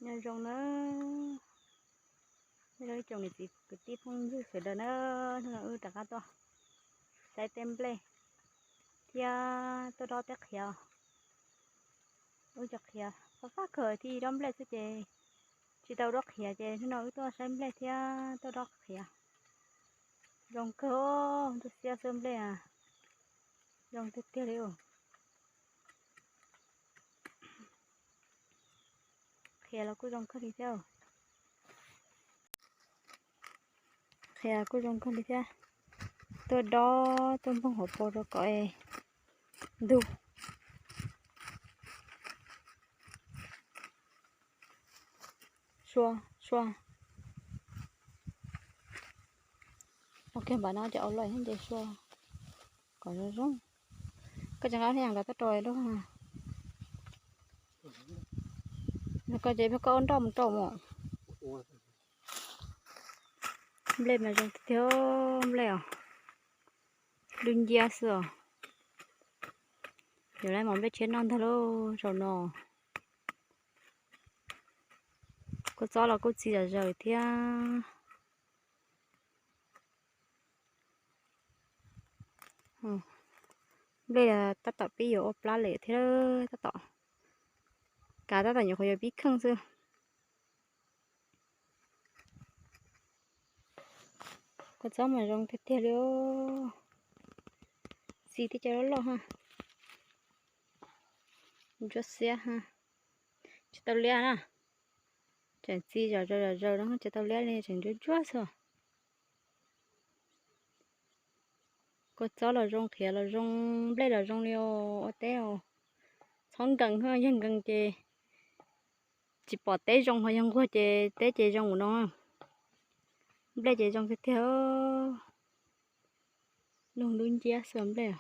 Nyob zoo na, nyob zoo ib tsoom niam txiv kwv tij phooj ywg sawv daws na, hnub no wb rov qab tuaj saib tej nplej thiab tuaj dob tej qhiav. Wb cov qhiav fab fab kawg, thiaj dob nplej xwb ces tsis tau dob qhiav, ces hnub no wb tuaj saib nplej thiab tuaj dob qhiav. Zoo kawg, ntuj xiab xwb nplej, zoo tiag tiag li. Qhiav los kuj zoo kawg li thiab. Qhiav kuj zoo kawg li thiab. Tuaj dob tuaj npoog hauv paus rau kom ntug. Sua, sua. Ua kiag npaum no ces ua loj ces sua kom zoo zoo. Koj tseem nqa ib yam nkaus tuaj rau lub. Koj ces peb koj ua nroj mus rau mus. Nplej mas zoo tiag tiag, nplej os. Dub nciab xwb os. Yuav lawv mov nplej tshiab noj ntag lauj zaum no. Kua txob los kuj txi zom zaws thiab. Nplej tab tom pib yuav ua plab lawm thiab, tab tom, kav tab tom nyuam qhuav yuav pib kheej xwb. Kua txob mas zoo tiag tiag li. Txi tib co loj loj ha. Ntsuab xiab ha. Tsis tau liab na. Tseem txi zom zaws zom zaws no tsis tau liab li, tseem ntsuab ntsuab xwb. Kua txob los zoo, qhiav los zoo, nplej los zoo li os, ua teb os. Txhob nkees, yog nkees ces tsis pom teb zoo, ho yog nquag ces teb ces zoo mus no. Nplej ces zoo tiag tiag. Lub nciab xwb nplej.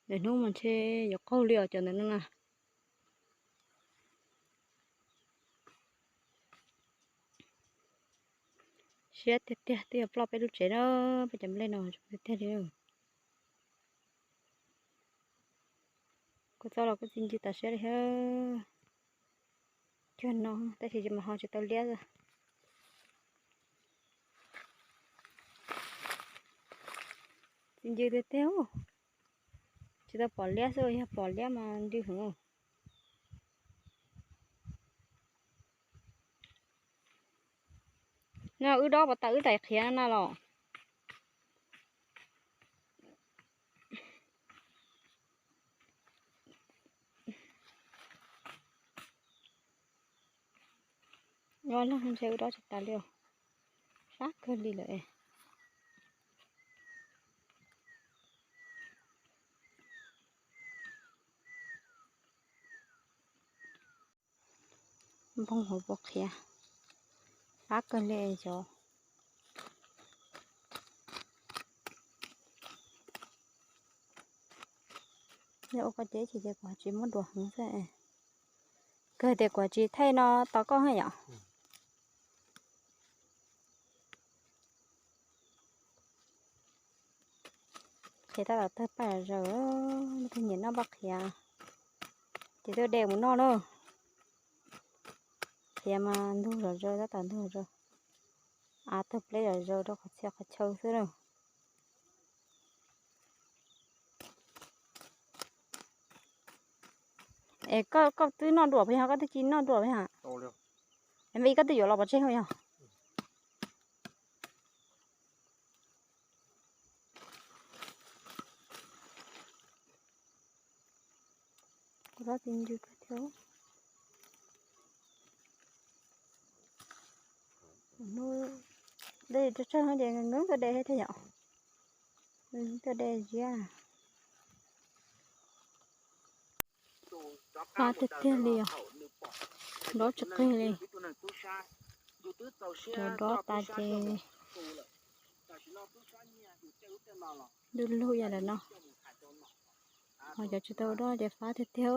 Lwm hnub mas ntshe yuav qaug li os cov ntawm no na. Siab tiag tiag, twb yuav ploj peb lub tsev na, peb cov nplej no tiag tiag li. Kua txob los kuj txi ncw tas siab li thiab. Cuag no tab sis tsis mas ho tsis tau liab. Txi ncw tiag tiag. Tsis tau pom liab xwb, yog pom liab mas ncw heev. No wb dob puas tau wb daim qhiav no na los? Nyob log ntshe wb dob tsis tas li os. Fab kawg li lawm. Npoo hauv paus qhiav, fab kawg li cov. Yog ua koj cev ces kuv tsis muab duav heev xwb. Kawg tias kuv tsis thaij no tos koj yom. Qhiav tab tom tawg paj zom zaws, leej twg nyiam noj paj qhiav ces tuaj de mus noj na. Qhiav mas ntug zom zaws, tab tom ntug zom zaws. Av tawg pleb zom zaws rau qhov txhia qhov chaw xwb na. Es koj, koj twb noj dua puas yog, koj twb tsis noj dua puas yog? Es koj twb yuav los pov tseg yog? Kuv tab tsis ncw kawg thiab. Hnub dej tsawg tsawg no ces nkees tuaj de thiab yom. Tuaj de ziab. Fab tiag tiag li os. Dob tsis qig li. Cov dob tas ces du lug yam ntawm no. Ho cov tsis tau dob ces fab tiag tiag.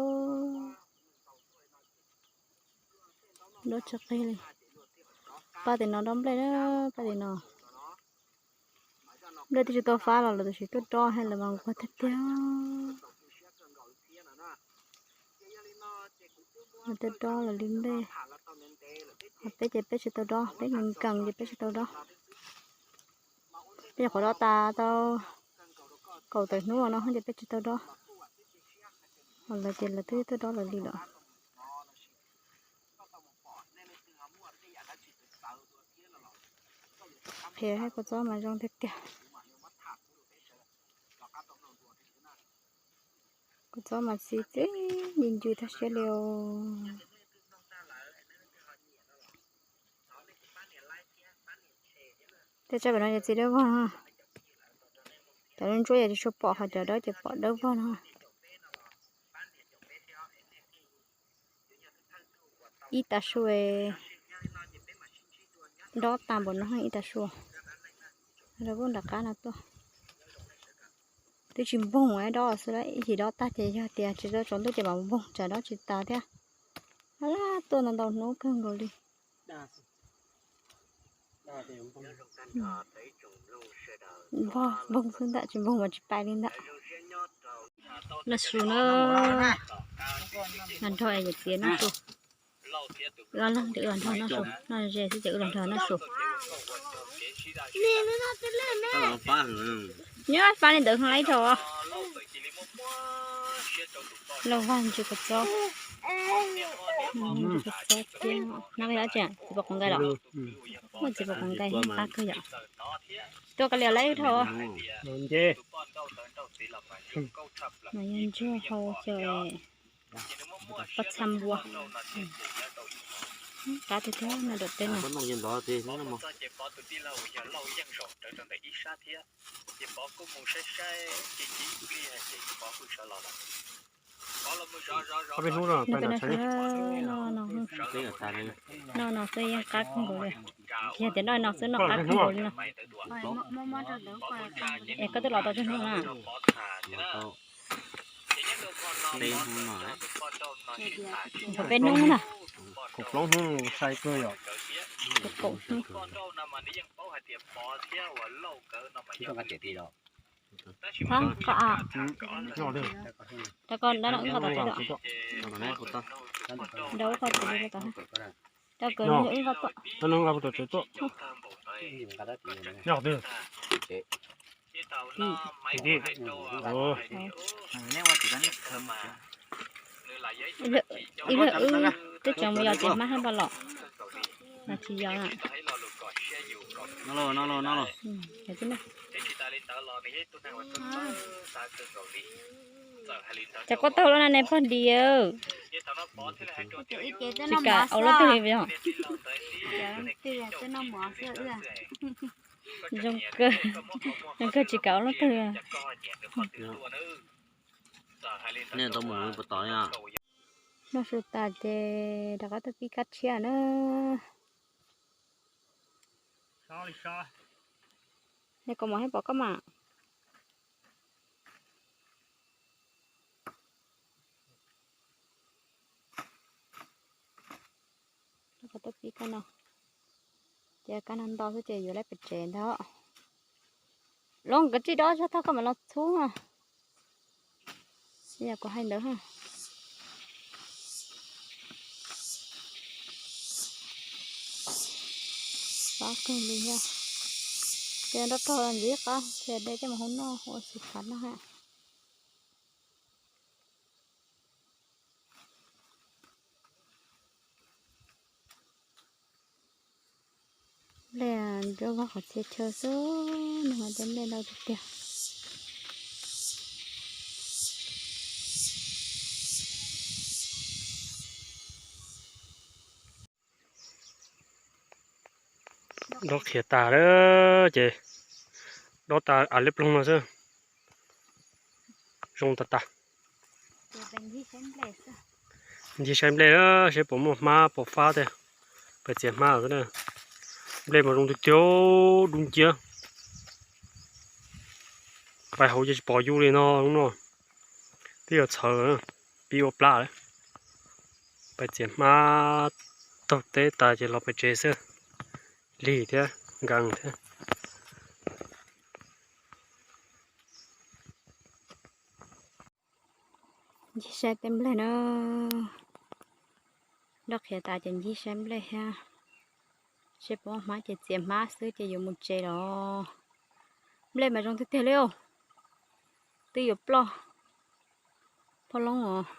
Dob tsis qig li. Paj tim no dob nplej, paj tim no. Nplej twb tsis tau fab los lawv tam sim tuaj dob, lawv mas nquag tiag tiag. Lawv twb dob lawm li ntej, ho peb ces peb tsis tau dob, peb nkees nkees ces peb tsis tau dob. Peb nyuam qhuav dob tas tau kaum tawm hnub no ces peb tsis tau dob, ho lawv ces lawv twb tuaj dob lawv li lawm. Qhiav thiab kua txob mas zoo tiag tiag. Kua txob mas txi txi ncw ncw tag siab li os. Tej tsob pem no yog txiv dawb vog no. Cov ntsuab yog tsis tshua pom, ho cov dawb ces pom dawb vog no. Ib tav su dob tag npaum no ib tav su. Rau lub nram qab no tuaj. Twb tsis npoog dob xwb, ib chim dob tag ces yog tias tsis tau tsaus ntuj ces mam npoog tsam dob tsis tas thiab. Tuaj ntau ntau hnub kawg nkaus li. Npoog xwb ntag, tsis npoog mas tsis pais li ntag. Noj su na, nrog es yawm txiv noj su. Wb ob leeg ces wb los nrog noj su, noj ze xwb ces wb los nrog noj su. Nyob pab li ntawd hla ib dhau. Lauj Vaj ntsis kua txob, ntsis kua txob thiab. Nab, txiv pom quav nqaij los? Muaj txiv pom quav nqaij qab kawg yom. Tua kav liam lawm ib dhau. Mas yog ntsuag hau xyaw paj txha npua. Qab tiag tiag no, dam teb no. Noj no xwb yeej qab kawg nkaus li. Yog tias noj no xwb noj qab kawg nkaus li no. Es koj twb los tau tsawg hnub na? Peb hnub na. Kaum plaub hnub sai kawg yom. Kaum hnub. Thab, koj, rau koj, dab no wb nqa tau tsev tuaj. Rau koj tsev tuaj. Rau koj wb nqa tau tsev tuaj. Ib leeg wb twb tseem mus yos txiv hmab hab npaj los, mas tsis yos na. Ces koj taug lub na ne pog Nti. Tsis kam ua leej twg li os. Zoo kawg, zoo kawg tsis kam ua leej twg. Noj su tas ces rov qab tuaj pib kab tshiab na. Nej kaus mom thiab pom koj mas. Tuaj pib kab no, ces kab no nto xwb ces yuav lawv pem tsev ntag. Los nkawd tsis dob zog tag koj mam los txhub. Yog kuv hais ntawd. Qab kawg li thiab. Ces nrog rau ntxiv qab ces de coj mus hau noj ua xim phav noj ha. Nplej ntsuab vog qhov txhia chaw xwb, nws mas tej nplej ntau tiag tiag. Dob qhiav tas lawm ces dob tas av liab ploog no xwb. Zoo tas tas. Ncig saib nplej seb puas muaj hmab puas fab tiag. Pais txiav hmab xwb na. Nplej mas zoo tiag tiag, dub nciab. Pais hauv ces tsis pom yus li no, no twb yuav txhawv, pib ua plab lawm. Pais txiav hmab taug teb tas ces los pem tsev xwb. Lig thiab nkees thiab. Ncig saib tej nplej na. Nroj qhiav tas ces ncig saib nplej thiab. Seb puas muaj hmab ces txiav hmab xwb ces yuav mus tsev los. Nplej mas zoo tiag tiag li os. Twb yuav ploj phoj loob os.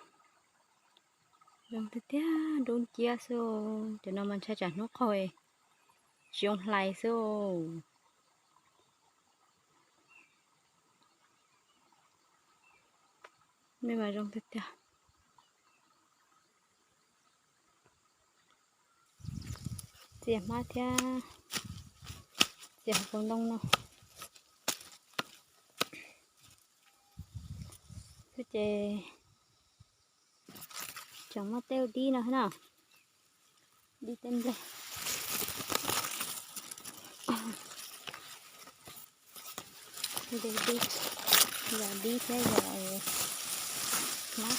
Zoo tiag tiag, dub nciab xwb. Cov no mas ntshai tsam hnub qaug tsis zoo hlais xwb. Nplej mas zoo tiag tiag. Txiav hmab thiab txiav hauv paus ntoo no xwb ces tseem muaj tej dib no thiab na. Dib tej nplej. Dib, yog dib thiab yog hmab.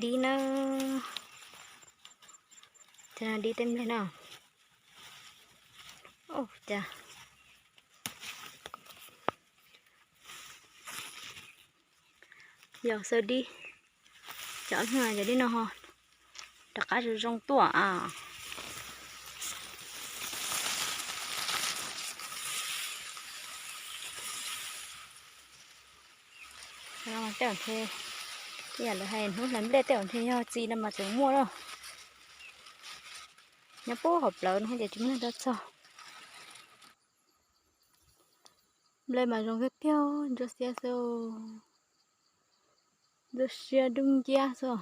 Dib na, dib tej nplej na. Ua cas yog xaw dib, cov hnub no cov dib no ho rov qab zoo zoo tuaj a. Tej nthe, ib yam lawv hais hnub hlais nplej tej nthe yog txi no mas tseem muaj lawm. Nyob puag hauv plawv no ces tsis muaj neeg tuaj txog. Nplej mas zoo tiag tiag, ntsuab xiab xwb, ntsuab xiab dub nciab xwb.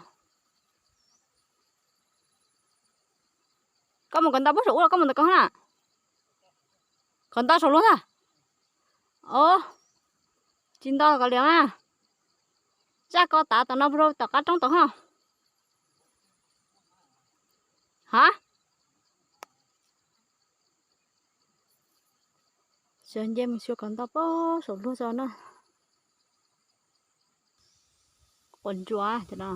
Koj mus kom nto puag saum ub los koj mus ntawm ko na? Kom nto saum luag ntag. Os, tsis nto kom liam na. Zaj ko tav tom no puag rau tom qab roob tom ho. Ha? Sawv nce mus xyuas kom nto puag saum luag tso na. Quav ntsuab cov no.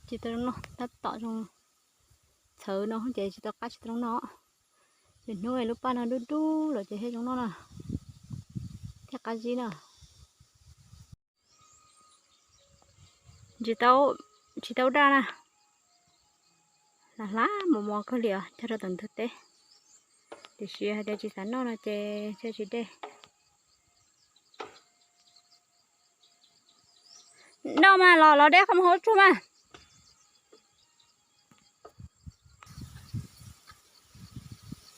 Tsis tau zoo noj, tab tom zoo txhawv no ces tsis tau qab tsis tau zoo noj. Lwm hnub lub paj no dub dub lawm ces thiaj zoo noj na, thiaj qab zib na. Tsis tau, tsis tau daj na. Hlav hlav mos mos kawg li os, cog rau tom ntug teb. Tiam sis hais tias tsis xav noj no ces thiaj tsis dej. Noj mas los los dej qhov muag hauv tsuag mas.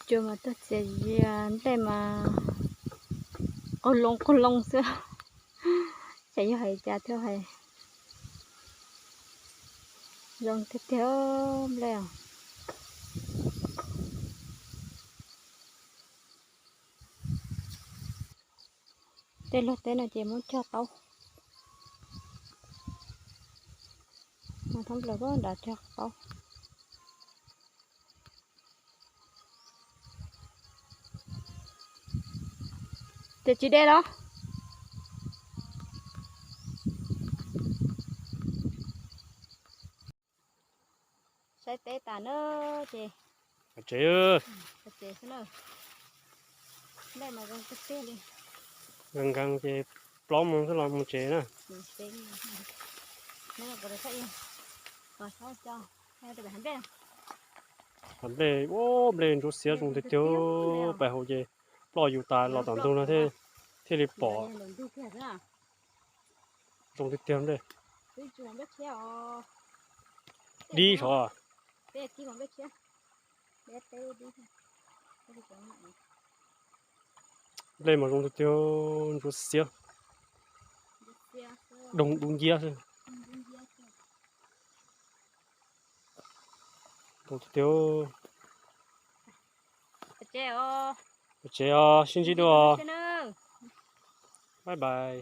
Tsuag mas tuaj txias zias nplej mas qaug loo qaug loo xwb. Xyov yog hais cas thiaj hais zoo tiag tiag nplej os. Tej luag teb no ces muab cog taub, muab thoob plaws nrad cog taub. Ces tsis de los? Saib teb tas na ces tsev, tsev xwb na. Nplej mas zoo tiag tiag li. Nkees nkees ces plaub moos xwb los mus tsev na. Hav nplej, ua nplej ntsuab xiab zoo tiag tiag, pais hauv ces ploj yus tas los tom ntug no thiaj li pom. Zoo tiag tiag nplej. Dib sav. Nplej mas zoo tiag tiag, ntsuab xiab, doog dub nciab xwb. Zoo tiag tiag. Pais tsev os, sib ntsib dua. Bye bye.